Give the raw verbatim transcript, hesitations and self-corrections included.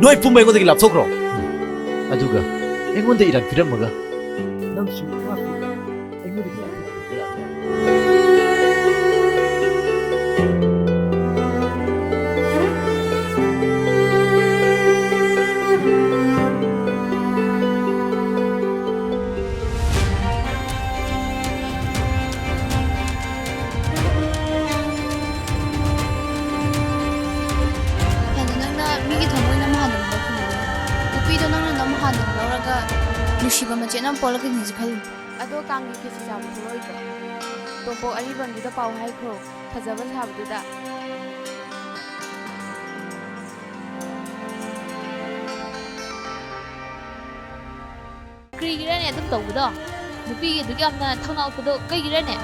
ꯅꯣꯏ ꯄꯨꯝꯕ ꯑꯩꯉꯣꯟꯗꯒꯤ ꯂꯥꯞꯊꯣꯛꯈ꯭ꯔꯣ꯫ ꯑꯗꯨꯒ ꯑꯩꯉꯣꯟꯗ ꯏꯔꯥꯟ ꯄꯤꯔꯝꯃꯒ ꯅꯪꯁꯨ ꯃꯥꯁꯨ ꯑꯩꯉꯣꯟꯗꯒꯤ ꯂꯥꯞꯊꯣꯛꯈ꯭ꯔꯣ꯫ ꯀꯩꯅꯣ, ꯅꯪꯅ ꯃꯤꯒꯤ ꯊꯃꯣꯏ ꯅꯝ ꯍꯥꯟꯅ ꯂꯧꯈꯤꯕꯅꯦ꯫ ꯅꯨꯄꯤꯗꯣ ꯅꯪꯅ ꯅꯝ ꯍꯥꯟꯅ ꯂꯧꯔꯒ ꯅꯨꯡꯁꯤꯕ ꯃꯆꯦꯠ ꯑꯃ ꯄꯣꯛꯂꯛꯀꯅꯤꯁꯦ ꯈꯜꯂꯨ꯫ ꯑꯗꯣ ꯀꯥꯡꯒꯤ ꯈꯦꯆꯤ ꯆꯥꯕ ꯊꯣꯛꯂꯛꯑꯣꯏꯗ꯭ꯔꯣ? ꯇꯣꯝꯄꯣꯛ ꯑꯔꯤꯕꯝꯗꯨꯗ ꯄꯥꯎ ꯍꯥꯏꯈ꯭ꯔꯣ, ꯐꯖꯕ ꯁꯥꯕꯗꯨꯗ꯫ ꯀꯔꯤꯒꯤꯔꯅꯦ ꯑꯗꯨꯝ ꯇꯧꯕꯗꯣ? ꯅꯨꯄꯤꯒꯤ ꯑꯗꯨꯛ ꯌꯥꯝꯅ ꯊꯧꯅꯥ ꯎꯠꯄꯗꯣ ꯀꯩꯒꯤꯔꯅꯦ?